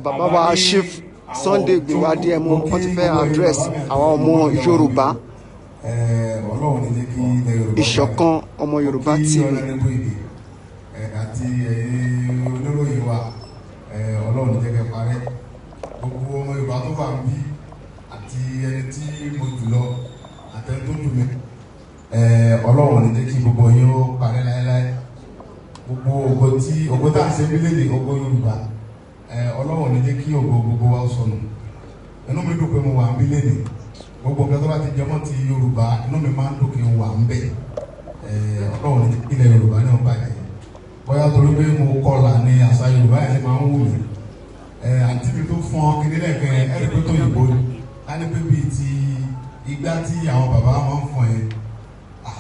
Bàbá wa Chief Sunday Igboho Adéyẹmọ, wọ́n ti fẹ́ address àwọn ọmọ Yorùbá. Ọlọ́run ní jẹ́ kí ilẹ̀ Yorùbá Ìṣọ̀kan Ọmọ Yorùbá kí TV. Honourable Ìgè àti ẹ̀yin oníròyìn wa, Ọlọ́run ní jẹ́ kẹ́ parẹ́. Gbogbo ọmọ Yorùbá tó wà níbí àti ẹni tí mo jù lọ àti ẹni tó jù mí, Ọlọ́run ní jẹ́ kí gbogbo yín ó parẹ́ láéláé. Gbogbo ògo tí ògo tá à ń ṣe mílíọ̀nù, ògo Yorùbá, Ọlọ́run ní jẹ́ kí ògo gbogbo wa ó sọnù. Inú mi dùn pé mo wà níbí lénìí. Gbogbo nǹkan tó bá ti jẹmọ́ ti Yorùbá, inú mi máa ń dùn kí n wà ń bẹ̀. Ọlọ́run ní ilẹ̀ Yorùbá náà bàjẹ́. Bóyá torí pé mo kọlà ní àṣà Yorùbá yẹn ṣe máa ń wù mí. Àǹtí mi tó fọn kíní lẹ́ẹ̀kan yẹn, ẹ̀rí pé tó yìnbó ni á ní pé bíi ti igbá tí àwọn bàbá máa ń fọn yẹn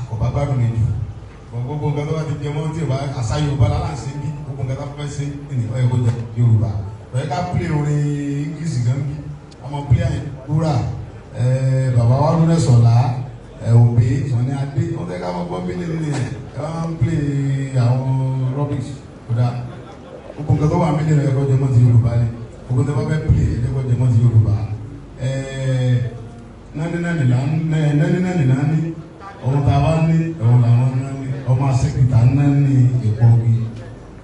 kò bá gbádùn mi jù. Gbogbo nǹkan tó bá ti jẹmọ́ tí Yorùbá, àṣà Yorùbá láláǹsẹ̀ bí gbogbo nǹkan tó fẹ́ ṣe ní ó yẹ kó jẹ Yorùbá. Ó yẹ ká play orin English gan bí ọmọ play wúrà, bàbá wa lónà sọ̀lá òbí Sunny Adé. Wọ́n fẹ́ ká mọ́ gbọ́ bílẹ̀ nílé yẹn. Ẹ máa ń play àwọn rubbish, kódà gbogbo nǹkan tó wà mílíọ̀nù ẹ̀kọ́ jẹmọ́ ti Yorùbá ni. Gbogbo tó bá fẹ́ play ẹ̀kọ́ jẹmọ́ ti Yorùbá. Nání nání là ń nání nání nání ohun tá a bá ní òun làwọn nání ọmọ asẹ́kìtà nání èpo ogi.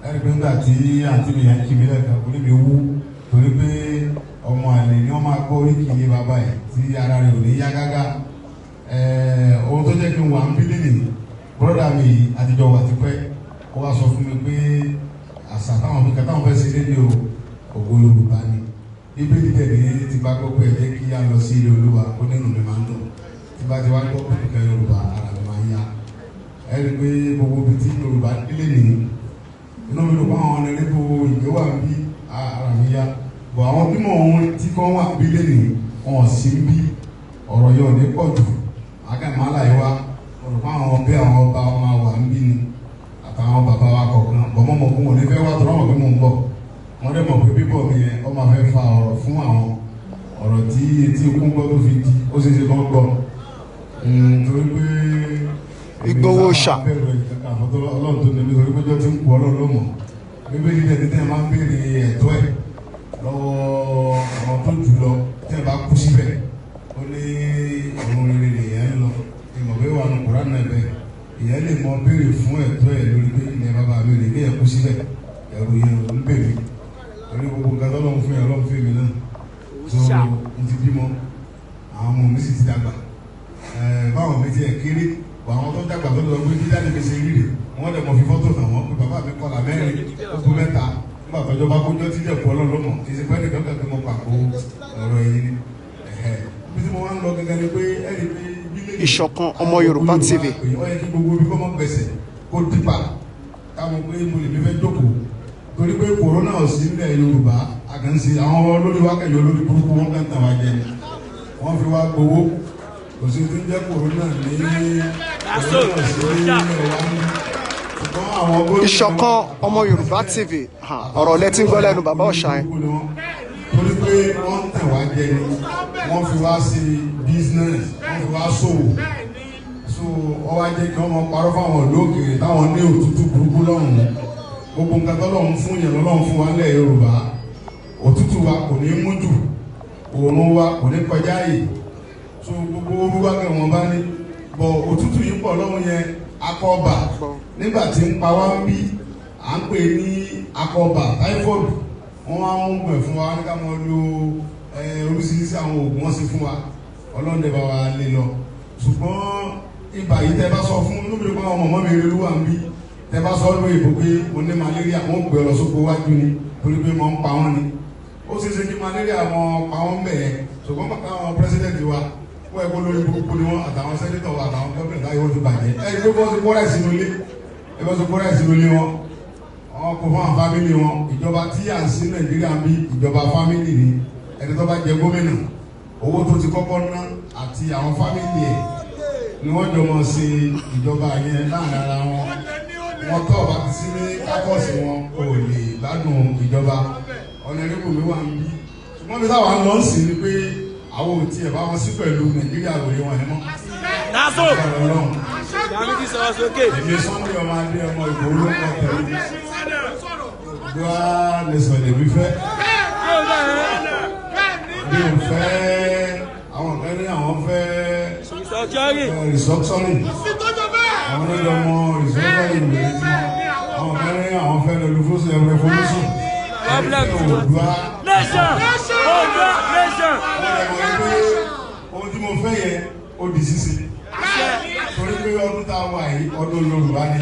Ẹ̀rí pé nígbà tí àǹtí mi yẹn kí mi lẹ́ẹ̀kan, orí mi wú torí pé ọmọ àlè ni wọ́n máa gbọ́ oríkì ilé bàbá ẹ̀ tí ara rẹ̀ ò ní yá gágá. Ohun tó jẹ́ kí n wà ń bí lélẹ̀, bọ́dà mi àtijọ́ wà tipẹ́, ó wá sọ fún mi pé àṣà táwọn fi kàtàwọn fẹ́ ṣe lédè o, ògo Yorùbá ni. Bíbélì tẹ̀lé ti bá gbọ́ pé ẹ jẹ́ kí á lọ sí ilé Olúwa, ó nínú mi máa ń dùn. Tí bá ti wá gbọ́ pé nǹkan Yorùbá, ara mi máa ń yá. Ẹ rí i pé gbogbo ibi tí Yorùbá délé nìyí, inú mi dùn pé àwọn Honourable Ìgè wà ń bí, ara mi yá bọ̀. Àwọn bímọ òun tí kò wà bí lẹ́nìí, wọn ò sí ń bí. Ọ̀rọ̀ yẹn ò ní pọ̀ jù akẹ́mọ́ àlàyé wa. Ọ̀rọ̀ fún àwọn bí àwọn ọba wa máa wà ń bí ni àtàwọn bàbá wa kọ̀ọ̀kan bọ̀. Mọ́ mọ̀ fún wọn ní fẹ́ wá tó ráwọn pé mò ń bọ̀. Wọ́n dẹ̀ mọ̀ pé bíbọ̀ mi yẹn, ó máa fẹ́ fa ọ̀rọ̀ fún àwọn ọ̀rọ̀ tí etí ikú gbọ́ tó fi di ó ṣeé ṣe kán gbọ́, torí pé Ìgbòho ṣà. Bẹ̀rù ẹ̀ kankan àfọ́tọ́ Ọlọ́run tó níbi, torí pé jọ́ tí ń kú, Ọlọ́run ló mọ̀. Bíbélì tẹ̀ tẹ́ máa ń béèrè ẹ̀tọ́ ẹ̀ lọ́wọ́ àwọn tó jù lọ, tẹ́ bá kú síbẹ̀, ó ní ọ̀run rere lèyàn ń lọ. Ìmọ̀ pé wà nù Kúránì náà bẹ́ẹ̀, ìyẹn lè mọ béèrè fún ẹ̀tọ́ ẹ̀ lórí pé ilẹ̀ bàbá mi rè kéèyàn kú síbẹ̀. Ẹ̀rù yẹn ò ń béèrè torí gbogbo nǹkan tó lọ́n fún yẹn, Ọlọ́run fún mi náà. So mo ti bímọ, àwọn ọmọ mi sì ti dàgbà. Báwọn mi ti ẹ̀ kéré, àwọn tó dàgbà tó lọ pé dídá mi ṣe rí rè, wọ́n dẹ̀ mọ̀ fi fọ́tò hàn wọ́n pé bàbá mi kọlà mẹ́rin, ó kú mẹ́ta. Nígbà tọ́jọ́ bá kójọ́ tí jẹ̀ kú, Ọlọ́run ló mọ̀. Kì í ṣe pé nìkan kan pé mo pàkó ọ̀rọ̀ yìí ni. Bí tí mo wá ń lọ gẹ́gẹ́ ni pé ẹ̀rí pé bílẹ̀ Ìṣọ̀kan Ọmọ Yorùbá TV. Ó yẹ kí gbogbo ibi kọ́ mọ́ gbẹ̀sẹ̀ kó dípa káwọn pé mo lè mi fẹ́ jókòó, torí pé kòrónà ò sí nílẹ̀ Yorùbá. Àkànṣe àwọn olórí wa kẹyọ olórí burúkú, wọn kàn tàn wá jẹ ni, wọ́n fi wá gbowó. Kò sí tó ń jẹ́ kòrónà ní kòrónà sí nílẹ̀ wa ní. Ṣùgbọ́n àwọn gómìnà Ìṣọ̀kan Ọmọ Yorùbá TV. Ọ̀rọ̀ lẹ tí ń gbọ́ lẹ́nu bàbá ọ̀ṣà yẹn. Torí pé wọ́n ń tàn wá jẹ ni, wọ́n fi wá sí business, wọ́n fi wá ṣòwò. So wọ́n wá jẹ́ kí wọ́n máa parọ́ fáwọn ìlú òkèèrè táwọn ní òtútù burúkú lọ́hùn-ún. Gbogbo nǹkan tọ́lọ́hún fún yẹn lọ́lọ́hún fún wa nílẹ̀ Yorùbá. Òtútù wa kò ní mú jù, òòrùn wa kò ní kọjá yìí. So gbogbo orú wa kẹ́ wọn bá ní bọ̀, òtútù yìí pọ̀ lọ́hùn yẹn. Akọba nígbà tí ń pa wá ń bí, à ń pè ní akọba typhoid. Wọ́n wá ń gbẹ̀ fún wa ní ká máa lo oríṣiríṣi àwọn oògùn wọ́n sì fún wa. Ọlọ́run dẹ̀ bá wa lè lọ. Ṣùgbọ́n ibà yìí, tẹ́ bá sọ fún inú mi pé àwọn ọmọ mi rí wà ń bí, tẹ́ bá sọ lóye ìbò pé mo ní malaria, wọ́n gbé ọ lọ sóko wájú ni, torí pé mo ń pa wọ́n ni. Ó ṣeé ṣe kí malaria wọn pa wọ́n bẹ́ẹ̀. Ṣùgbọ́n bàtà àwọn president wa, wọ́n ẹ̀kọ́ lórí burúkú ni wọ́n, àtàwọn senator wa, àtàwọn gómìnà táyé wọ́n ti bàjẹ́. Ẹ̀ ẹ́ bọ́ sí kóra ìsinú ilé, ẹ bọ́ sí kóra ìsinú ilé wọn, wọn kò fún àwọn family wọn. Ìjọba tí à ń sí Nàìjíríà ń bí, ìjọba family ni. Ẹni tó bá jẹ gómìnà, owó tó ti kọ́kọ́ ná àti àwọn family ẹ̀ ni wọ́n jọ mọ̀ sí ìjọba yẹn láàrin ara wọn. Wọn tó ọba ti sí ní kákọ́ọ̀sì, wọn kò lè gbádùn ìjọba. Honourable mi wà ń bí, ṣùgbọ́n bí táwa ń lọ sí ni pé àwọn ò tiẹ̀ bá wọn sí pẹ̀lú Nàìjíríà lórí wọn ẹ̀ mọ́. Naso. Ọlọ́run. Dàmídì sọ̀rọ̀ sókè. Èmi Sunday ọmọ adé ọmọ Ìgbòho ló ń kọ́ tẹ̀lé. Oòduà nation lèmi fẹ́. Mi ò fẹ́ àwọn kan ní àwọn fẹ́ restructuring. Àwọn náà jọ mọ restructuring lè ti àwọn kan ní àwọn fẹ́ revolution. Oòduà nation. Oòduà nation. Ohun tí mo fẹ́ yẹn ó di ṣíṣe. Torí pé ọdún tá a wà yìí ọdún Yorùbá ni.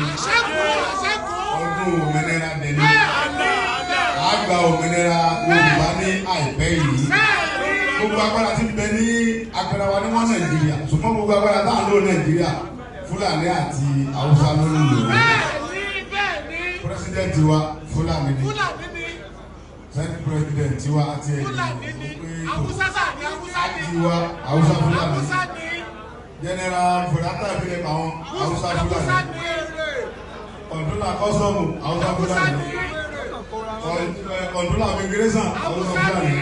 Ọdún òmìnira dẹni. A gba òmìnira Yorùbá ní àìpẹ́ yìí. Gbogbo agbára tí ń bẹ ní agbára wa ní wọ́n Nàìjíríà. Ṣùgbọ́n gbogbo agbára tá à ń lò Nàìjíríà, Fúlàní àti Haúsá ló ń lò. Pírẹsidẹ́ǹtì wa Fúlàní ni. Senate president wa àti ẹ̀yìn tiwa Haúsá Fúlàní. General Fúlàtà ìpínlẹ̀ àwọn Haúsá Fúlàní. Kọ̀ǹtólà kọ́sọ́mù Haúsá Fúlàní. Kọ̀ǹtólà immigration Haúsá Fúlàní.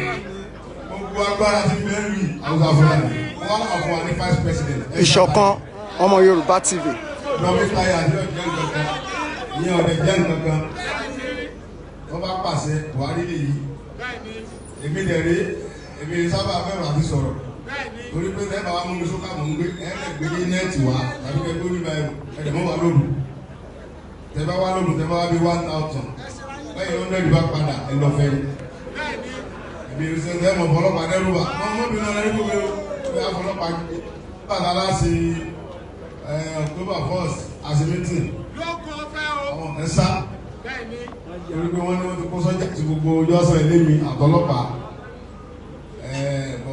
Gbogbo agbára ti bẹ́ẹ̀ rí Haúsá Fúlàní. Wọ́n á fún wa ní vice president. Ìṣọ̀kan Ọmọ Yorùbá TV. Lọ́mí táyà ní ọ̀jẹ̀ nǹkankan. Ìyẹn ọ̀dẹ̀ jẹ́ nǹkankan. Wọ́n bá pàṣẹ Buhari lè yí. Èmi dẹ̀ rí èmi sábà bẹ̀rù àti sọ̀rọ̀. Torí pé ẹ bá wa mú mi sókà mò ń gbé ẹ lè gbé ní nẹ́ẹ̀tì wá tàbí kẹ́ gbé orí báyìí ẹ dẹ̀ mọ́ wa lóru. Tẹ bá wá lóru tẹ bá wá bí 1,000. Bẹ́ẹ̀ni ó nẹ́ẹ̀dì bá padà ẹ lọ fẹ́. Èmi ṣe ẹ mọ̀ fọlọ́pàá dẹ́rù wa. Wọ́n mọ̀ bí náà lẹ́rú gbogbo ẹ fọlọ́pàá bàtà láti October 1st as a meeting. Àwọn ẹ sá. Torí pé wọ́n ní wọ́n ti kó sọ́jà tí gbogbo ojú ọ̀sán ilé mi àtọlọ́pàá.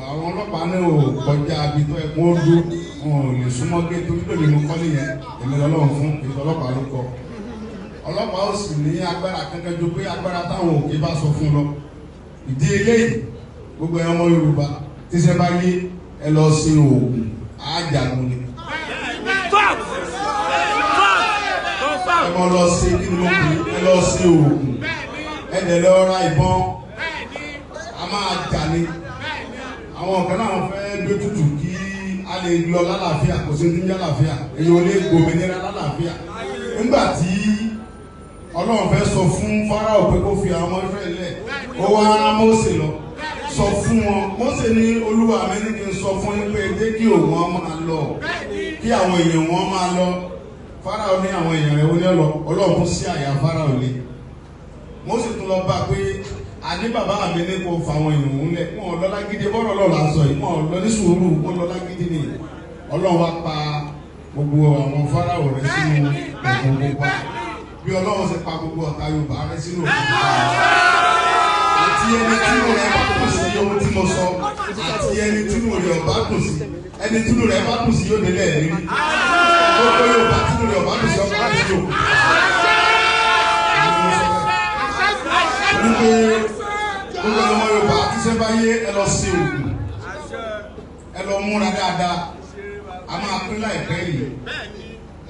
Àwọn ọlọ́pàá ní ò kọjá abi tó ẹkún ó dún wọn ò lè súnmọ́ gé torí pé mi mú kọ́lé yẹn èmi lọ́lọ́run fún ètò ọlọ́pàá ló kọ. Ọlọ́pàá ó sì ní agbára kankan ju pé agbára táwọn òkè bá sọ fún lọ. Ìdí eléyìí gbogbo ọmọ Yorùbá tíṣẹ́ bá yé ẹ lọ sí oògùn àjàgùn ni. Ẹ mọ lọ sí kí ni mo pè é, ẹ lọ sí oògùn ẹ dẹ̀ lọ ra ìbọn a máa jà ni. Àwọn kan náà fẹ́ gbé tutù kí a lè lọ lálàáfíà, kò sí ní lálàáfíà, èyí ò lè gbòmìnira lálàáfíà. Nígbà tí Ọlọ́run fẹ́ sọ fún Fáráò pé kó fi àwọn ọmọ Ísírẹ́lì lẹ̀, ó wá rán Mósè lọ sọ fún wọn. Mósè ní Olúwa mi ní kí n sọ fún yín pé jẹ́ kí òun máa lọ, kí àwọn èèyàn wọn máa lọ. Fáráò ní àwọn èèyàn rẹ̀ ó ní ọlọ, Ọlọ́run tún sí àyà Fáráò lé. Mósè tún lọ bá pé àní bàbá mi ní kó fa àwọn èèyàn òun lẹ̀, wọn lọ lágídí bọ́rọ̀ lọ́la sọ yìí, wọn lọ ní sùúrù, wọn lọ lágídí ni. Ọlọ́run wá pa gbogbo àwọn Fáráò rẹ̀ sínú òkun pupa. Bí Ọlọ́run ṣe pa gbogbo ọ̀tá Yorùbá rẹ̀ sínú òkun pupa. Àti ẹni tínú rẹ̀ bá kù sí ohun tí mo sọ, àti ẹni tínú rẹ̀ ọba kù sí, ẹni tínú rẹ̀ bá kù sí yóò délẹ̀ rírí. Gbogbo Yorùbá tínú rẹ̀ ọba kù sí ọba kù sí òkun. Wípé gbogbo ọmọ Yorùbá tí sẹ́ bá yé ẹ lọ sí òògùn, ẹ lọ múra dáadáa, a máa pín láìpẹ́ yìí.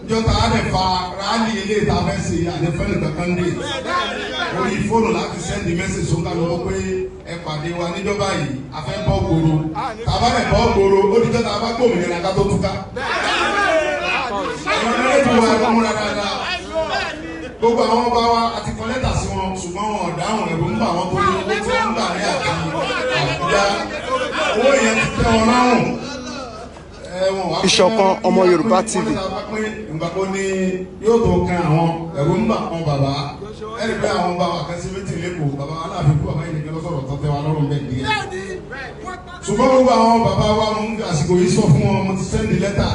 Níjọ́ tá a lè fa ráàlì ilé ìta fẹ́ ṣe àdéfẹ́lì kankan dé. Orí fóònù láti sẹ́ndì mẹ́sì sókà lọ́wọ́ pé ẹ pàdé wa níjọba yìí, a fẹ́ bọ́ gbòòrò. Tá a bá lè bọ́ gbòòrò, ó díjọ́ tá a bá gbòmìnira ká tó túká. Ọ̀rọ̀ ẹ̀rọ wa ẹ múra dáadáa. Gbogbo àwọn ọba wa àti kọ lẹ́tà sí wọn, ṣùgbọ́n wọn ò dáhùn, ẹ̀rù ń bà wọ́n torí owó tí wọ́n ń gbà ní àti Àbújá. Owó yẹn ti tẹ́ wọn lọ́rùn. Ìṣọ̀kan Ọmọ Yorùbá TV. Ìgbà tó ní yóò tó kan àwọn ẹ̀rù ń bà wọn bàbá. Ẹ̀rí pé àwọn bàbá kan sí méjì lẹ́kọ̀ọ́, bàbá Aláàfin kú bàbá yìí nìkan lọ́sọ̀rọ̀ tó tẹ́ wa lọ́rùn bẹ́ẹ̀ díẹ̀. Ṣùgbọ́n gbogbo àwọn bàbá wa mo ń fi àsìkò yìí sọ fún wọn, mo ti sẹ́ndì lẹ́tà.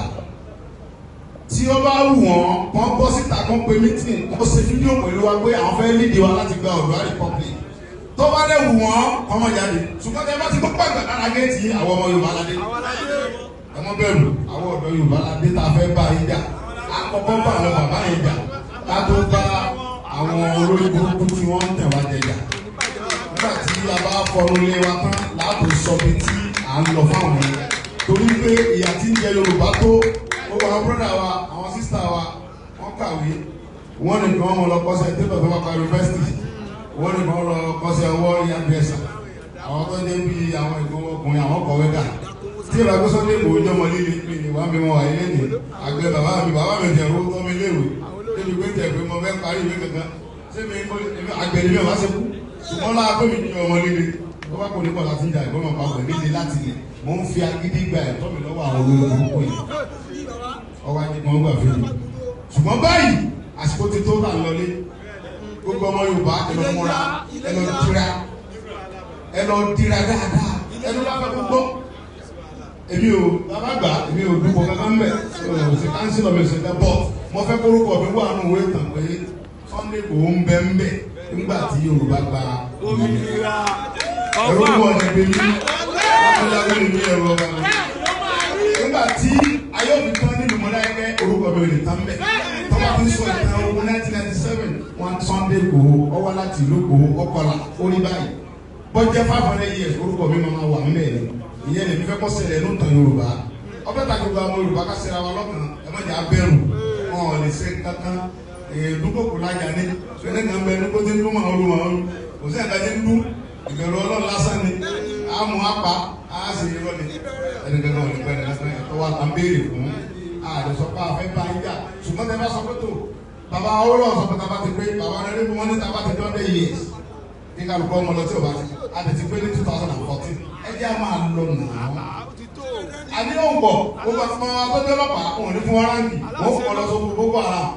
Tí ó bá wù wọ́n, wọ́n bọ́ síta kán pe mítìn, wọ́n ṣe fídíò pẹ̀lú wa pé àwọn fẹ́ lídìí wa láti gba Oòduà Republic. Tó bá dẹ̀ wù wọ́n, kọ́ mọ́ jáde. Ṣùgbọ́n tẹ bá ti gbọ́ pàgbà lára géètì àwọn ọmọ Yorùbá ládé. Ẹ mọ́ bẹ̀rù, àwọn ọ̀dọ́ Yorùbá ládé tá a fẹ́ bá yín jà. Àkọ́kọ́ bá àwọn bàbá yín jà, ká tó bá àwọn olórí burúkú tí wọ́n ń tẹ̀ wá jẹ jà. Nígbà tí a bá fọnú lé wa tán, láàbò sọ bí tí à ń lọ fáwọn yẹn. Torí pé ìyà tí ń jẹ Yorùbá tó, gbogbo àwọn brọ́dà wa, àwọn sísítà wa, wọ́n kàwé. Wọ́n nìkan wọn lọ kọ́ṣẹ́ tẹ́lọ̀ tó bá pa yunifásitì. Wọ́n nìkan wọn lọ kọ́ṣẹ́ ọwọ́ yàgbẹ́sà. Àwọn tó jẹ́ bí àwọn ìgbọ́n ọkùnrin àwọn kọ̀wé dà. Tí ìbá gbé Sunday Igboho jọmọ líle mi ni wàá mi wọn wà ilé ni. Àgbẹ̀ bàbá mi tẹ̀ owó tọ́ mi léwu. Débi pé tẹ̀ pé mo fẹ́ parí ìwé kankan. Ṣé mi àgbẹ̀rẹ̀ mi ò bá ṣe kú? Ṣùgbọ́n láàbọ̀ mi ní ọmọ líle. Ó bá kò ní pọ̀ láti ń jà ìbọn máa pa líle láti lẹ̀. Mo ń fi agídí gba ẹ̀tọ́ mi lọ́wọ́ àwọn olórí burúkú yìí. Ọwọ́ ajé kan gbà fún mi. Ṣùgbọ́n báyìí àsìkò ti tó náà lọlé. Gbogbo ọmọ Yorùbá ẹ lọ múra, ẹ lọ dira, ẹ lọ dira dáadáa, ẹ lọ bá fẹ́ gbọ́. Èmi ò bàbá gbà, èmi ò dúpọ̀ kankan mbẹ̀, ṣe kánsílọ̀ mi ṣe dá bọ̀. Mo fẹ́ kórúkọ mi wà nù wé tàn pé Sunday Igboho ń bẹ ń bẹ nígbà tí Yorùbá gba òmìnira. Ẹ̀rọ wọ̀ ní bèbí, ọ̀pọ̀lọpọ̀ ní ẹ̀rọ ọba mi. Nígbà tí ayé òfin tán nílùú Mọdákẹ́kẹ́, orúkọ mi ò lè tán bẹ̀. Tọ́wọ́ ti sọ ìtàn ogun 1997, wọn Sunday Igboho, ó wá láti ìlú Igboho, ọkọlà, ó rí báyìí. Bọ́jẹ́ 500 years, orúkọ mi máa wà ńbẹ̀ ni. Ìyẹn lèmi fẹ́ kọ́ ṣẹlẹ̀ ní ìtàn Yorùbá. Ọbẹ̀ tàbí gbogbo àwọn Yorùbá ká ṣera wa lọ́kàn, ẹ má jẹ́ abẹ́rù, wọn ò lè ṣe kankan. Dúkòkò lájà ní, ṣẹlẹ̀ kan bẹ dúkò tí ń dún màá rú màá rú. Kò sí ẹ̀ka tí ń dún, ìbẹ̀rù Ọlọ́run lásán ni. Àmú apá, á sì irọ́ ni. Ẹni kankan ò lè pẹ́ nìkan ẹ̀tọ́ wa là ń béèrè fún. Àdìsọ́pá afẹ́ bá ń jà. Ṣùgbọ́n tẹ bá sọ pé tó, bàbá Awólọ́wọ̀ sọ pé tá a bá ti pé, bàbá rẹ̀ ní wọ́n ní tá a bá ti 100 years. Kí kálukú ọmọ lọ tí ò bá ti, a lè ti pé ní 2014. Ẹ jẹ́ a máa lọ nà án. Àní ò ń bọ̀, gbogbo àwọn ọmọ tó jẹ́ ọlọ́pàá, wọn ò ní fún wọn ráǹkì, wọ́n fún wọn lọ sóko Boko Haram.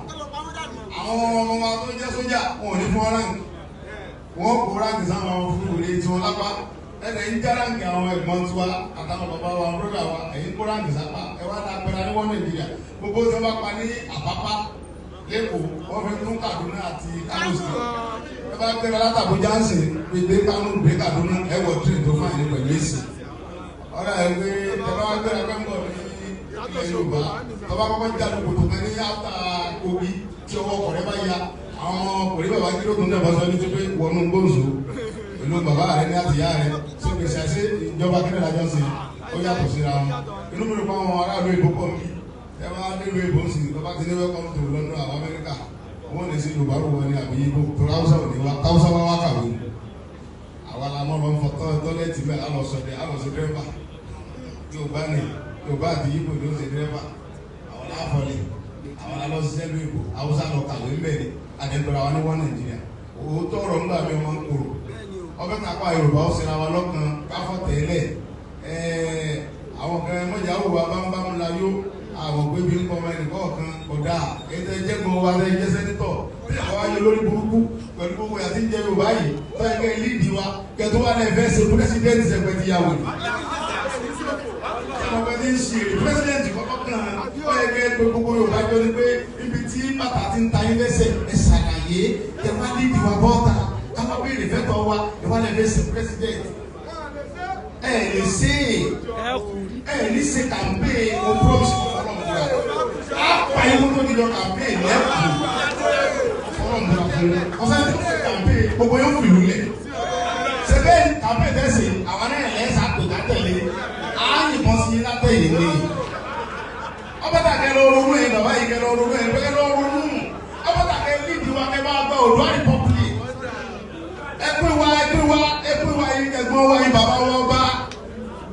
Àwọn ọmọ tó jẹ́ sójà, wọn ò ní fún wọn ráǹkì. Wọ́n kó ráǹkì sáwọn ọmọ fún ìwé tí wọ́n lápá. Ẹnì ń já ráǹkì àwọn ẹ̀gbọ́n tiwa àtàwọn bàbá wa, bróda wa, ẹ̀yìn kó ráǹkì sápá. Ẹ wá dá pẹ́ra ní wọ́n Nàìjíríà. Gbogbo tí wọ́n bá pa ní Àpápá lẹ́kọ̀ọ́, wọ́n fi tún Kaduna àti Kano State. Ẹ bá gbéra látàbújá ń sìn pé dé Kano dé Kaduna ẹ wọ tírì tó fún àyè pẹ̀lú èsì. Ọ̀rẹ́ ẹ pé ẹ bá gbéra pẹ́ńgọ̀ ní ilẹ̀ Yorùbá, tọ́ba kọ́kọ́ jáde kòtò kan ní áfítà Kogi tí ọwọ́ ọkọ̀ rẹ bá ya, àwọn ọkùnrin bàbá kí ló tún dẹ̀ bọ́ sọ ní ti pé wọnú gbòǹso pẹ̀lú bàbá rẹ ní àtìyá rẹ ṣé gbèsè àṣẹ ìjọba kí ló dájọ́ sí ó yàtọ̀ síra wọn. Inú mi rò pé àwọn aráàlú ìbò pọ̀ mí. Ẹ bá nílùú ìbò ń sìn tọ́ba ti ní welcome to London àwọn Amẹ́ríkà, wọ́n lè ṣe Yorùbá rò wọ́n ní àbí Ìgbò tó Haúsá ò ní wá, Haúsá wá wá kàwé. Àwa la mọ́ lọ ń fọ tọ́lẹ́tì bẹ́ẹ̀ á lọ sọdẹ, á lọ sí dírẹ́fà. Yorùbá ni Yorùbá àti Ìgbò ló ń ṣe dírẹ́fà. Àwọn láfọlẹ̀, àwọn la lọ ṣiṣẹ́ lóyìnbó, Haúsá lọ kàwé ń bẹ̀ ni, àdẹ́gbẹ̀rẹ̀ wa ní wọ́n Nàìjíríà. Òótọ́ ọ̀rọ̀ ńgbà mi máa ń korò. Ọbẹ̀ kan apá Yorùbá ó ṣera wa lọ́kàn káfọ́ tẹ́lẹ̀. Àwọn kan mọ̀jà wò wá bámúbámú la yó. Àwọn ògbé bí ń kọ́ ọmọ ẹnì kọ̀ọ̀kan kódà ètò ẹ̀jẹ̀gbọ́n wa lẹ́yìn jẹ́ sẹ́nitọ̀ bí àwọn ayé lórí burúkú pẹ̀lú gbogbo àti ń jẹ Yorùbá yìí tọ́yẹ kẹ́ líìdì wa kẹtọ́ wa lẹ́ fẹ́ ṣe pírẹ́sídẹ́ǹtì sẹ́pẹ́ ti yà wòlé. Sẹ́pẹ́ ti ń ṣe pírẹ́sídẹ́ǹtì kọ́kọ́ kan tọ́yẹ kẹ́ gbogbo Yorùbá jọ ni pé ibi tí bàtà ti ń ta yín lẹ́sẹ̀ ẹ ṣàlàyé kẹ wá líìdì wa bọ́ta káwá béèrè fẹ́tọ̀ wa ẹ wá lẹ́ fẹ́ ṣe pírẹ́sídẹ́ǹtì. Ẹ lè ṣe ẹ ní ṣe campaign o promise apa ewu tó di lọ campaign lẹ́kùn ọlọ́mùbúra fún un ọ̀sán tó ṣe campaign gbogbo yóò fìlú lẹ̀ ṣẹbẹ́ campaign tẹ̀sí àwọn náà lẹ́sà pè látẹ̀lé á yìnbọn sí látẹ̀yìn ni ọbẹ̀tà kẹ lọ ronú ẹ̀ bàbá yìí kẹ lọ ronú ẹ̀ kẹ lọ ronú ọbẹ̀tà kẹ lídìí wa kẹ bá gba Oòduà Republic ẹgbẹ́ wa ẹgbẹ́ wa ẹgbẹ́ wa yìí ẹ̀gbọ́n wa yìí bàbá wa ọba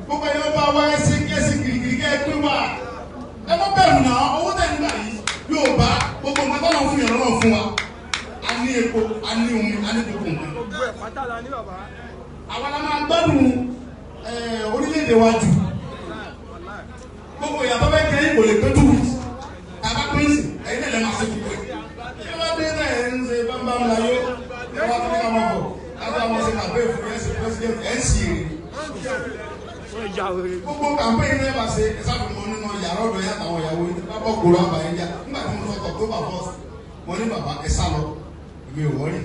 gbogbo ẹ̀yọ́ bá wa ẹsẹ̀ kẹsì kìrìkìrì kẹ ẹgbẹ́ wa ẹ mọ bẹ̀rù náà owó tẹ̀ nígbà yìí yóò bá gbogbo nǹkan tọ́lọ̀ fún yàrá náà fún wa a ní epo a ní omi a ní gbogbo nǹkan. Àwa la máa gbádùn orílẹ̀-èdè wa jù gbogbo ìyàtọ̀ bẹ́ẹ̀ kẹ́ kò lè pé 2 weeks tàbá pínsì ẹ̀yin náà lè máa ṣe gbogbo ẹ̀. Kí wọ́n dé náà ẹ̀ ń ṣe bámbám láyé ẹ̀ wá tó ní ká máa bọ̀ láti àwọn ṣe kàbẹ́ fún yẹn ṣe president ẹ̀ ń sì rí. Gbogbo campaign náà bá ṣe ẹ sábà mọ nínú yàrá ọ̀dọ̀ yàtọ̀ àwọn ìyàwó yìí bá bọ̀ kúrò àbáyé jà nígbà tí mo sọ October 1st mo ní bàbá ẹ sá lọ èmi ò wọ́rí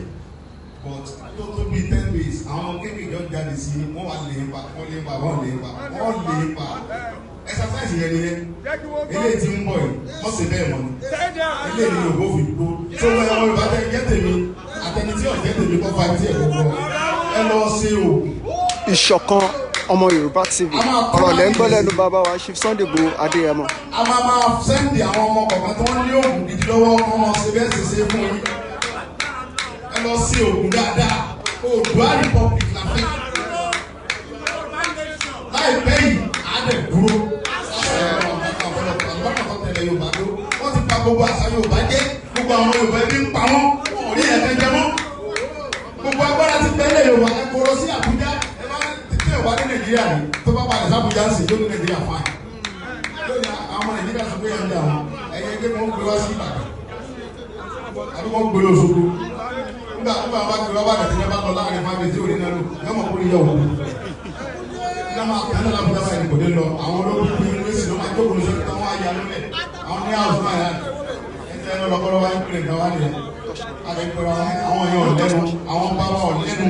but tó tó bíi 10 days àwọn ọmọ kéékèèké ọ̀n jáde sí i wọ́n wà lè pa wọ́n lè pa wọ́n lè pa wọ́n lè pa exercise yẹn ni yẹn eléyìí ti ń bọ̀ yìí wọ́n sì bẹ́ẹ̀ mọ́ ni eléyìí ni ògbó fi gbó tó wọ́n ẹ̀rọ ìbájẹ́ jẹ́ tèmi àtẹni tí ọ̀jẹ́ tèmi kọ́ fa tí ẹ̀ gbogbo ẹ lọ sí òògùn. Ìṣọ̀kan Ọmọ Yorùbá TV ọ̀rọ̀ lẹ́ ń gbọ́ lẹ́nu bàbá wa Chief Sunday Igboho Adéyẹmọ. A máa máa sẹ́ndì àwọn ọmọ kọ̀ọ̀kan tí wọ́n ní oògùn gidi lọ́wọ́ kí wọ́n ṣe bẹ́ẹ̀ sì ṣe fún yín. Ẹ lọ sí oògùn dáadáa, Oòduà Republic la fẹ́. Láìpẹ́ yìí, á dẹ̀ dúró. Wọ́n ti pa gbogbo àṣà Yorùbá jẹ́, gbogbo àwọn Yorùbá ẹbí ń pa wọ́n, orí ẹ̀fẹ́ jẹ mọ́. Yorùbá ẹ kó lọ sí Àbújá, ẹ bá tẹ ẹ wá ní Nàìjíríà ni tó bá balẹ̀ sábújá ń sè yóò ní Nàìjíríà fáìn. Yóò ní àwọn Nàìjíríà sọ pé yẹn ń dà wọn ẹ̀yẹ gbé wọn gbé wá sí Ìbàdàn àbí wọn gbé lọ Òṣogbo. Nígbà nígbà wọn bá gbé wá bá dàtí bá lọ láàrin fáwọn ètò ìrìn náà lò yọmọ kó ní yẹ òkú. Ní àwọn àkàndá làbújá báyìí kò ní lọ àwọn olóògùn pé inú èsì ló máa jókòó lóṣù tó wọn á yà lólẹ̀ àwọn ní àwọn fún àyà ẹ̀ ẹ̀ lọ́kọ́lọ́ wáyé pé nǹkan wá nìyẹn. Àgbẹ̀gbẹ̀rẹ̀ àwọn èèyàn lẹ́nu, àwọn bàbá ọ̀lẹ́nu.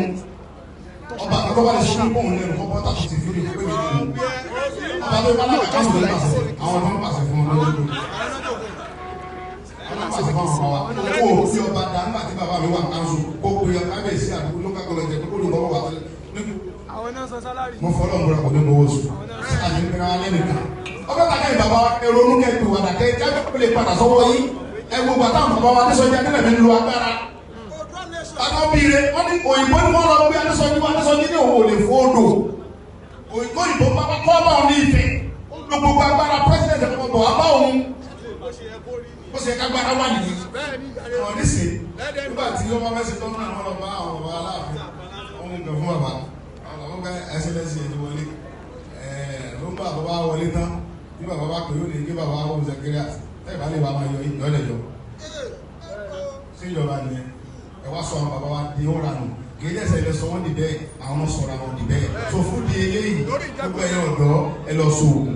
Ọba àkọ́kọ́ bá lè ṣe fún òun lẹ́nu kọ́kọ́ tàbí ti fi lè pé mi lẹ́nu. Ọba tó bá lára káwọn ló ń pàṣẹ, àwọn tó ń pàṣẹ fún ọ lọ́dún. Àwọn pàṣẹ fún àwọn bàbá. Owó tí ọba dá nígbà tí bàbá mi wà káńsù, kó pe kábíyèsí àdúgbò lókà kọlọ̀ jẹ kó ló bọ́ wà sílẹ̀. Mo fọlọ́ ń bọ̀rọ̀ kò ní mọ owó sùn. Àti ń bẹ̀rẹ̀ alẹ́ nìkan. Ọbẹ̀ tàkẹ́ ìbàbá ẹ̀rọ onúkẹ́ ìpè kẹ́ jábẹ́ lè padà sọ́wọ́ yín. Ẹ gbogbo àtàwọn bàbá wa Adésọjí Adélẹ̀mí ń lo agbára. Bàbá bíire wọ́n ní òyìnbó ni wọ́n lọ gbé Adésọjí wá Adésọjí ní òun ò lè fún odò. Òyìnbó òyìnbó bàbá kọ́ bá òun ní Ifẹ̀. Ó lo gbogbo agbára president ọmọ bọ̀ wá bá òun. Ó ṣe kágbára wà nìyí. Ọ̀ nísìn nígbà tí ó bá fẹ́ ṣe tọ́nú àwọn lọ bá àwọn bàbá Aláàfin. Wọ́n mú nǹkan fún bàbá. Àwọn bàbá bá ẹsẹ̀lẹ́sì ẹ̀ ti wọlé. Ẹ̀ ló ń bá bàbá wọlé tán. Bí bàbá bá pè é ó lè gé bàbá wọn sẹkẹrìàtì. Tẹ́ ìbá lè bá máa yọ ìyọ́lẹ̀ yọ. Sí ìjọba nìyẹn. Ẹ wá sọ àwọn bàbá wa di ó ranù. Kì í dẹ́sẹ̀ ilẹ̀ sọ wọ́n di bẹ́ẹ̀, àwọn sọ̀rọ̀ àwọn di bẹ́ẹ̀. So fún di eléyìí, gbogbo ẹ̀yin ọ̀dọ́ ẹ lọ sọ òògùn.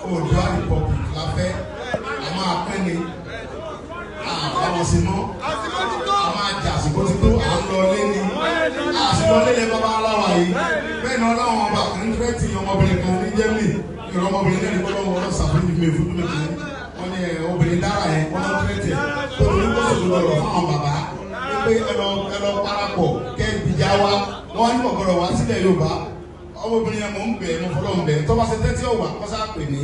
Oòduà Republic la fẹ́. A máa pín ni. Àwọn sì mọ́. A máa jà àsìkò ti tó, à ń lọ lé ni. Àsìkò lé lẹ bàbá aláwa yìí. Bẹ́ẹ̀ ni ọlọ́run ọba kan tírẹ́tì ọmọbìnrin kan ní Germany. Ìrọ̀ ọmọbìnrin náà ní kọ́lọ́wọ́ ọlọ́sàfún mi fún mi kìíní. Wọ́n ní obìnrin dára yẹn, wọ́n lọ tírẹ́tì ẹ̀. Tó ní kó sòdò lọ̀rọ̀ fún àwọn bàbá. Pé ẹ lọ parapọ̀ kẹ́ ìjà wa. Wọ́n ní ọ̀gọ̀rọ̀ wá sílẹ̀ Yorùbá. Ọmọbìnrin yẹn mò ń bẹ̀, mo fọlọ́ ń bẹ̀. Tọ́ba ṣe tẹ́tí ọ̀wà kọ́sá pè ní.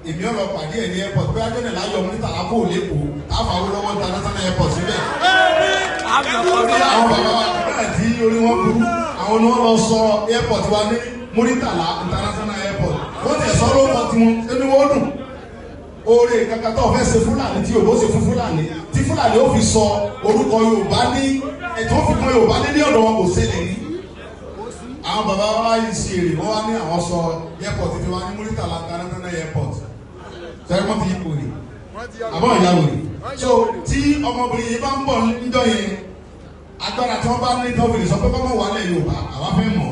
Èmi ọ̀rọ̀ pàdé ẹ̀ ní airport. Bí ajọ́ náà láyọ̀ ní tàlá kó lẹ́kọ̀ọ́. Táfà Awólọ́wọ̀ international airport síbẹ̀. Àwọn bàbá wa náà tí orí wọn burú. Àwọn ni wọ́n lọ sọ airport wa ní Muritala international airport. Wọ́n tẹ̀ sọ lórúkọ tiwọn, ẹni wọ́n dùn. Oore kankan tó fẹ́ ṣe Fúlàní tí Yorùbá ó ṣe fún Fúlàní tí Fúlàní ó fi sọ orúkọ Yorùbá ní ẹ̀tọ́ fi kan Yorùbá ní ní ọ̀dọ̀ wọn kò ṣẹlẹ̀ ní. Àwọn bàbá wa yìí ṣe èrè wọ́n wá ní àwọn sọ airport tí wọ́n ní Muritala international airport. Sẹ́yìn wọ́n ti yí kò ní. Àbọ̀ ìyá wò ni. So tí ọmọbìnrin yìí bá ń bọ̀ níjọ́ yẹn agbára tí wọ́n bá ní tó fi lè sọ pé kọ́mọ̀ wà lẹ̀ Yorùbá àwa fẹ́ mọ̀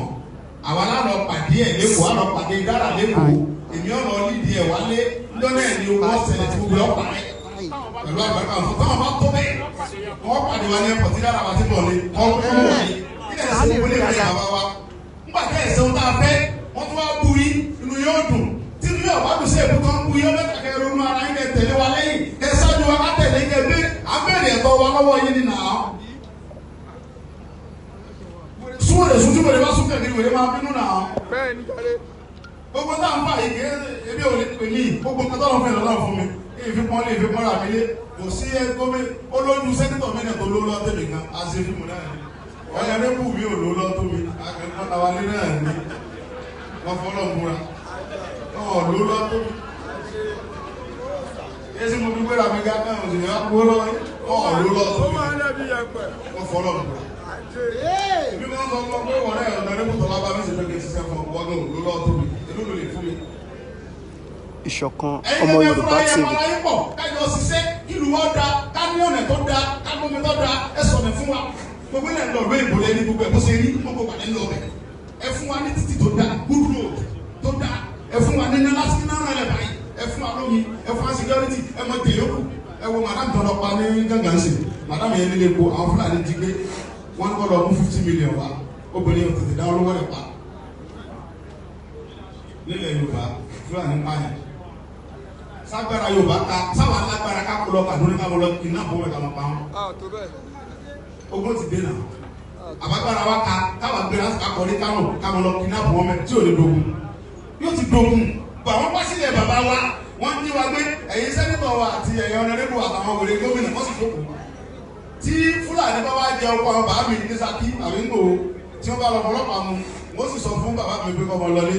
àwa lánàá pàdé ẹ̀ lẹ́kọ̀ọ́ àlọ́ pàdé dára lẹ́kọ̀ọ́ èmi ọ̀nà lídìí ẹ̀ wálé lọ́nà ẹ̀ ní owó ọ̀sẹ̀lẹ̀ tí gbogbo ẹ̀ ọ̀pá rẹ̀ pẹ̀lú àgbàdo àwọn táwọn bá tó bẹ́ẹ̀ wọ́n pàdé wa ní ẹ̀pọ̀ tí dára wa ti bọ̀ ní kọ́ wọlé ilẹ̀ ẹ̀sìn wọlé rẹ̀ bàbá wa ńgbà tẹ́ ẹ̀sìn ohun tá a fẹ́ wọ́n tún wá bu yín inú yóò dùn tí inú yóò bá dùn sí èkó tó ń bu yín ọbẹ̀ kàkẹ́ ronú ara yín kẹ́ tẹ̀lé wa lẹ́yìn ẹ ṣáájú wa ká tẹ̀lé kẹ́ gbé abẹ́rẹ́ ẹ̀tọ́ wa lọ́wọ́ yín ni nàá súnwèrè sún tí wèrè bá sún kẹ̀mí wèrè máa bínú nàá gbogbo tá à ń fà yìí kì í ebi ò lè pè mí gbogbo nǹkan tọ́lọ́ fún ìrànlọ́wọ́ fún mi èyí fi pọ́n lé fi pọ́n rà mí lé kò sí gómìn olójú sẹ́nitọ̀ mi náà tó ló lọ́ tẹ̀lé kan á ṣe fíìmù náà ni ọ̀yẹ́rẹ́bù mi ò ló lọ́ tó mi akẹ́kọ̀ọ́ tàwa lé náà ni wọ́n fọlọ́ ń búra ọ̀ ló lọ́ tó mi yẹ́sì mo fi gbéra mi gá náà òsì ní wọ́n kó lọ́ ọ̀ ló lọ́ tó mi wọ́n fọlọ́ ń búra èmi máa ń sọ fún ọ pé wọ́n náà ọ̀nàrẹ́bù tọ́lá bá mi sì fẹ́ kí n ṣiṣẹ́ fún ọ wọ́n náà ló lọ́ tó mi èló ló lè fún mi. Ìṣọ̀kan Ọmọ Yorùbá TV. Ẹ̀yin pọ̀ kájọ ṣiṣẹ́ ìlú wọn da ká ní ọ̀nà tó da ká lómi tó da ẹ sọ̀nà fún wa gbogbo ilẹ̀ lọ lóyìnbó lẹ́ni gbogbo ẹ̀ bó ṣe rí gbogbo pàdé lọ bẹ̀ ẹ fún wa ní títì tó da good road tó da ẹ fún wa ní nálásí náírà rẹ̀ báyìí ẹ fún wa lómi ẹ fún wa security ẹ mọ tèyókù ẹ wo madam tọ̀dọ̀ pa ní gángan sí madam yẹn nílé epo àwọn Fúlàní jí gbé wọn kọ́ lọ mú 50 million wa obìnrin yóò tètè dá olówó rẹ̀ pa nílẹ̀ Yorùbá Fúlàní pààyàn sagbara Yorùbá ká sáwọn alágbára ká kó lọ Kaduna ká lọ iná bọ̀ wẹ̀ ká lọ pa wọn. Ogun ti dé náà àbágbára wa ká káwọn gbéra akọni Kánò ká lọ iná bọ̀ wọn tí ò lè dogun yóò ti dogun bọ̀ àwọn bá sílẹ̀ bàbá wa wọ́n ní wa gbé ẹ̀yin sẹ́nitọ̀ wa àti ẹ̀yin ọ̀nàdẹ́bù àtàwọn òwèrè gómìnà wọ́n sì jókòó tí Fúlàní bá wá jẹ ọkọ àwọn bàbá mi ní Ṣakí àbí ńgò tí wọ́n bá lọ fọlọ́pàá mu wọ́n sì sọ fún bàbá mi pé kọ́ ọmọ lọlé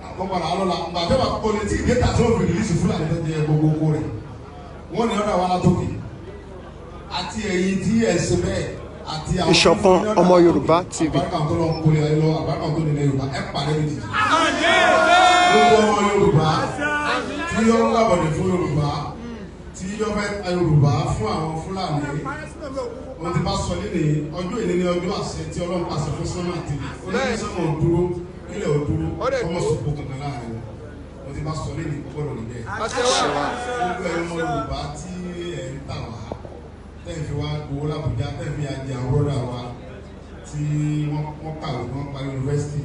àkọ́kọ́ra alọ́la gbàtẹ́ bá kọ́ létí ìgbéta tí wọ́n fi rìlísì Fúlàní tó jẹ gbogbo owó rẹ̀ wọ́n ní ọ̀dà wa látòkè àti ẹ̀yin tí ẹ̀ ṣe bẹ́ẹ̀ Àti àwọn Ìṣọ̀kan Ọmọ Yorùbá TV. Àbáríkà tó lọ ń kólé ayé lọ, àbáríkà tó nílẹ̀ Yorùbá, ẹ pàdé lójijì. Gbogbo ọmọ Yorùbá tí yọ ń gbàbọ̀dẹ̀ fún Yorùbá, tí yọ fẹ́ ta Yorùbá fún àwọn Fúlàní, wọ́n ti bá sọ nílé ọjọ́ ìní ní ọjọ́ àṣẹ tí Ọlọ́run pàṣẹ fún sánmà tìlẹ̀. Ó ní kí sánmà ò dúró, kílẹ̀ ò dúró, ọmọ sòpò kankan láàrin wọn. Wọ́n ti bá sọ nílé gbọ́dọ̀ níbẹ̀. Gbogbo ẹ̀rọ ọmọ Yorùbá tí ẹ̀ ń tà wá, tẹ́ ẹ̀ fi wá gbowó l'Àbújá, tẹ́ ẹ̀ fi ajé àwọn brọ́dà wa tí wọ́n kàwé, wọ́n parí yunifásitì,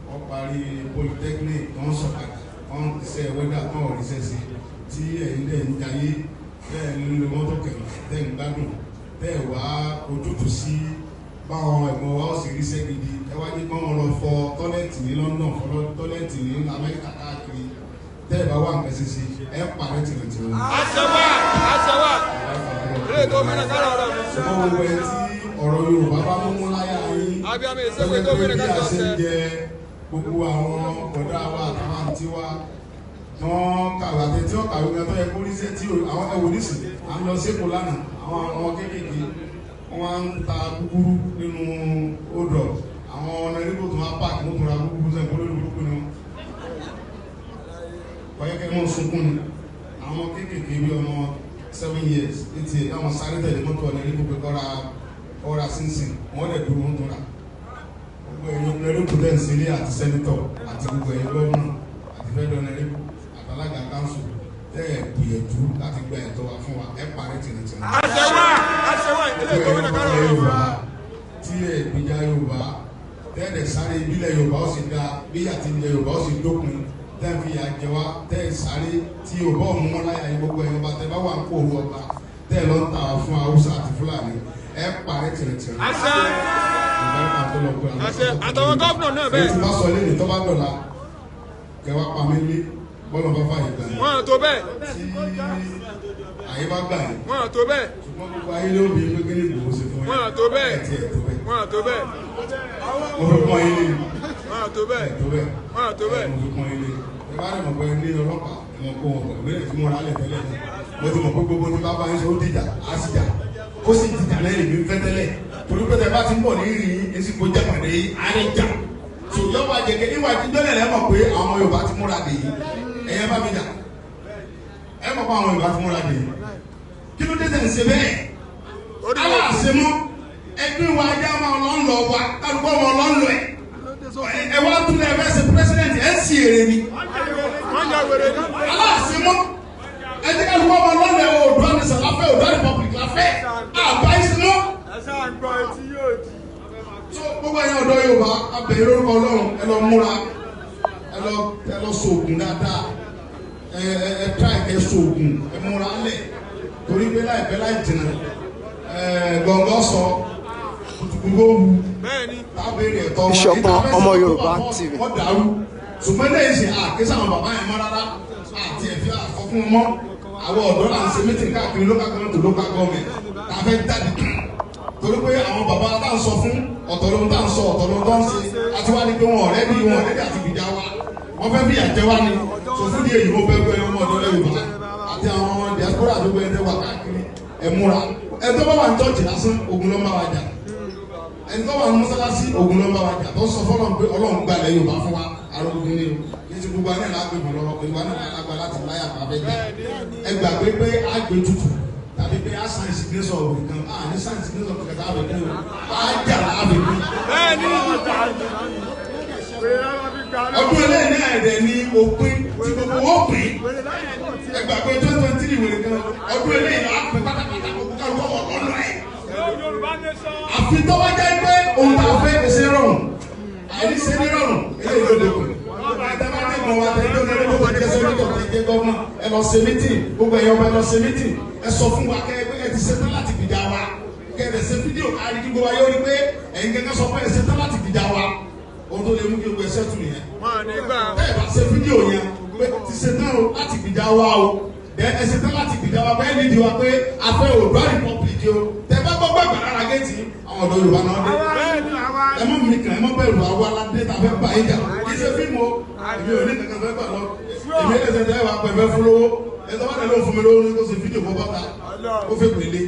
wọ́n parí polytechnic, wọ́n ń sọ̀kadà, wọ́n ń ṣiṣẹ́ wẹ́dà, wọ́n ò ríṣẹ́ sí, tí ẹ̀yin dẹ̀ ń jayé, tẹ́ ẹ̀ ń lo mọ́tò kẹ̀kẹ́, tẹ́ ẹ̀ ń gbádùn, tẹ́ ẹ̀ wá ojútùú sí báwọn ẹ̀gbọ́n wa ó sì ríṣẹ́ gidi. Ẹ wá ní kí wọ́n lọ fọ tọ́lẹ̀tì ní London, fọ tọ́lẹ̀tì ní Amẹ́ríkà káàkiri. Tẹ́ ẹ̀ bá wà nǹkan ṣe sí, ẹ pàrẹ́ tìrìntìrìn. Àṣẹwà, àṣẹwà. Ilé tó mẹ́rin kára ọ̀rọ̀ mi. Ṣùgbọ́n gbogbo ẹ tí ọ̀rọ̀ Yorùbá bá mú láyà yín, Abiyamọ ìṣègùn tó mẹ́rin bí kára a ṣe ń ọ̀sẹ̀. jẹ gbogbo àwọn ọ̀dọ́ wa àtàwọn àǹtí wa wọ́n kàwé àti tí wọ́n kàwé gan tó yẹ kó ríṣẹ́ tí àwọn ẹ̀wò nísìn à ń lọ sékòó lánàá, àwọn ọmọ kéékèèké wọ́n á ń ta gúgúrú nínú odò, àwọn ọ̀nà ìrìbò tó máa páàkì wọ́n tó ra gúgúrú sẹ́yìn kó lórí burúkú ni wọ́n kọ́yẹ́kẹ́ mọ́ sunkún ni. Àwọn ọmọ kéékèèké bí ọmọ 7 years, 8 years táwọn sáré tẹ̀lé mọ́tò ọ̀nà ìrìbò pé kọ́ra sínsìn, wọ́n dẹ̀ dúró wọ́n tó ra. Gbogbo ẹ̀yin ọ̀nàrẹ́bù tẹ̀ ń sílé àti senator àti gbogbo ẹ̀yin gómìnà àti federal honourable àtàlágà council tẹ́ ẹ̀ gbìyànjú láti gba ẹ̀tọ́ wa fún wa, ẹ̀ parí tìrìntìrìn. Àṣẹwà, àṣẹwà. Ilé tó Gbogbo mẹ́rin ẹ̀yin kára ọmọ ọ̀rọ̀ mi. Yorùbá tí ẹ̀ gbìjà Yorùbá, tẹ́ ẹ̀ sáré ìbílẹ̀ Yorùbá ó sì dáa bí àti ilẹ̀ Yorùbá ó sì dópin, tẹ́ ẹ̀ fi ìyà jẹ wá, tẹ́ ẹ̀ sáré tí Yorùbá ò mú wọn láyà yín, gbogbo ẹ̀yin ọba tẹ́ bá wà ń kó òru ọba tẹ́ ẹ̀ lọ ń ta wá fún Haúsá àti Fúlàní, ẹ̀ parí tìrìntìrìn. Àṣẹ. Àṣẹ. Àtàwọn gómìnà náà bẹ́ẹ̀. Èyí tí bá sọ lẹ́nu tó bá dọ̀la kẹwàá pa mí lé bọ́lá bá fàyè gbà yín Wọ́n tó bẹ́ẹ̀. tí àyè bá gbà yín, Wọ́n tó bẹ́ẹ̀. ṣùgbọ́n gbogbo ayé ló bí pé kí ni Ìgbòho ṣe fún yín. Wọ́n tó bẹ́ẹ̀. Ẹ̀ tiẹ̀ tó bẹ́ẹ̀. Wọ́n tó bẹ́ẹ̀. Mo fi pọ́n yín lé. Wọ́n tó bẹ́ẹ̀. Ẹ̀ tó bẹ́ẹ̀. Wọ́n tó bẹ́ẹ̀. Mo fi pọ́n yín lé. Ẹ bá rẹ̀ mọ̀ pé ní ọlọ́pàá ẹ̀ mọ̀ kó wọn pọ̀ ìbílẹ̀ tí mo rà lẹ̀ tẹ́lẹ̀ náà, mo ti mọ̀ pé gbogbo ní bàbá yín sọ ó dìjà á sì jà, ó sì dìjà lẹ́yìn mi fẹ́ tẹ́lẹ̀, torí pé tẹ bá ti ń bọ̀ ní rí yín èsì kò jẹ́ pàdé yín á ní jà tò yọ wá jẹ níwá jíjọ́ lẹ̀ mọ̀ pé àwọn ọmọ Yorùbá ti múra dè yìí. Ẹ̀yẹ bá mi jà, ẹ mọ̀ pé àwọn Yorùbá ti múra dè yìí. Kí ló dé tẹ̀ ń ṣe bẹ́ẹ̀? Aláàṣemọ́ ẹgbẹ́ wa ẹjẹ́ máa lọ ń lọ wa kálukọ́ wọn lọ ń lọ ẹ̀ ẹ wá tún lẹ fẹ́ ṣe president ẹ̀ ń sì èrè ni. Wọ́n ya wèrè ní. Aláàṣemọ́ ẹjẹ́ kálukọ́ wọn lọ lẹ Oòduà nation láfẹ́, Oòduà republic láfẹ́, àbá ìṣemọ́. So gbogbo ẹ̀yin ọ̀dọ́ Yorùbá, abẹ̀yẹ lórúkọ Ọlọ́run, ẹ lọ múra, ẹ lọ sóògùn dáadáa, ẹ ẹ ẹ try ẹ sóògùn, ẹ múra lẹ̀, torí pé láìpẹ́ láì jìnnà ẹ gbọ̀ngàn sọ kùtùkùtù ó wu Bẹ́ẹ̀ni. tábìlì ẹ̀tọ́ wa. Ìṣọ̀kan Ọmọ Yorùbá TV. Wọ́n dàrú, ṣùgbọ́n lẹ́yìn ṣe àkísà àwọn bàbá yẹn mọ́ rárá àti ẹ̀fí àsọ fún wọn mọ́. Àwọn ọ̀dọ́ là ń ṣe meeting káàkiri local government to local government tá a fẹ́ jáde tán, torí pé àwọn bàbá tá à ń sọ fún ọ̀tọ̀ ló ń tá à ń sọ, ọ̀tọ̀ ló ń tọ́ ń ṣe, àti wá ní pé wọn ọ̀rẹ́dì, wọn ọ̀rẹ́dì àti gbìjà wa, wọ́n fẹ́ bí àjẹ wa ni. So fún díẹ̀ yìí, mo fẹ́ gbé ọmọ ọ̀dọ́ Yorùbá àti àwọn diaspora àdúgbò ẹni wà káàkiri, ẹ múra. Ẹ tó bá wà ní church lásán, ogun ló ń bá wa jà. Ẹni tó wà ní mọ́sálásí, ogun ló ń bá wa jà. Tó sọ fọlọ́n pé Ọlọ́run gbalẹ̀ Yorùbá fún wa, arógun ni o. Kì í ṣe gbogbo àná ìlàgbé mọ̀ lọ́wọ́ pé gbogbo àná ìlàgbà láti láyà pàbẹ́ jà. Ẹ gbàgbé pé a gbé tutù tàbí pé a sign signature òwe kan, a ní sign signature òwe kan àbẹ̀ kí o a jà láàbẹ̀ kí. Bẹ́ẹ̀ni. Ọdún eléyìí náà ẹ̀dẹ̀ ní òpin tí gbogbo ó pín. Ẹ gbàgbé 2023 wèrè kan. Ọdún eléyìí là á pín pátápátá, gbogbo kálukọ́ wọ̀ lọ́nà ẹ̀. Àfi tó bá jẹ́ pé ohun tá a fẹ́ ṣe rọrùn, àìní ṣe ní rọrùn, eléyìí ló dẹkùn. Ẹ̀dá wa tẹ tó ní ẹgbẹ́ tó jẹ́ senator tẹ jẹ́ governor, ẹ lọ ṣe meeting. Gbogbo ẹ̀yọ́ ọba, ẹ lọ ṣe meeting, ẹ sọ fún wa kẹ́ ẹ ti ṣetán láti gbìjà wa, kẹ́ ẹ ṣe fídíò kárí kí gbogbo ayé ó rí pé ẹ̀yin gẹ́gẹ́ sọ pé ẹ ṣetán láti gbìjà wa. Ohun tó lè mú kí gbogbo ẹsẹ̀ tù nìyẹn. Wọ́n ní gbà. Ẹ bá ṣe fídíò yẹn pé ti ṣetán o láti gbìjà wa o, ẹ ṣetán láti gbìjà wa bẹ́ẹ̀ nídìí wa pé a fẹ́ Oòduà republic o. Tẹ bá gbọ́ gbàgbà lára géètì, àwọn ọ̀dọ́ Yorùbá náà dé. Ẹ mọ̀ mi kàn, ẹ mọ̀ bẹ̀rù, àwa aládé ta fẹ́ bá yín jà. Kì í ṣe fíìmù o, èmi ò ní kankan fẹ́ gbà lọ. Èmi ẹ̀ ṣe tẹ́ wà pẹ̀fẹ́ fún lówó. Ẹ tọ́ bá tẹ̀lé òfin mi lówó ní kó ṣe fídíò kó bọ́ta, ó fẹ́ pèlè.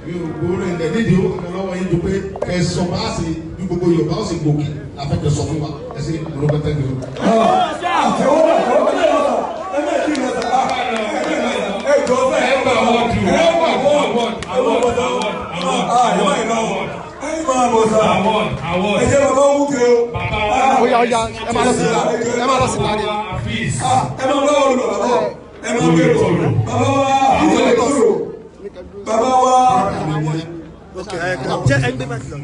Mi ò gbóòórùn ilẹ̀ nídìí owó kankan lọ́wọ́ yín ju pé kẹ sọ bá a ṣe bí gbogbo Yorùbá ó sì gòkè la fẹ́ kẹ sọ fún wa. Ẹ ṣe olùkọ́tẹ́ mi o. Ó yá, ó yá, ẹ máa lọ sí ìta, ẹ máa lọ sí ìta ni. Ẹ máa bá wọn lọ, bàbá, ẹ máa gbé bọ̀, bàbá wa ìwé bàbá wa. Jẹ́ ẹgbẹ́ bá ti lọ.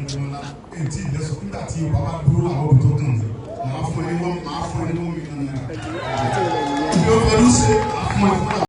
Etí ìlẹsọ nígbà tí Yorùbá bá dúró, àwọn òbí tó kàn mí, màá fún ẹ ní 1 million naira. Bí ó fọdún ṣe, màá fún ẹ fún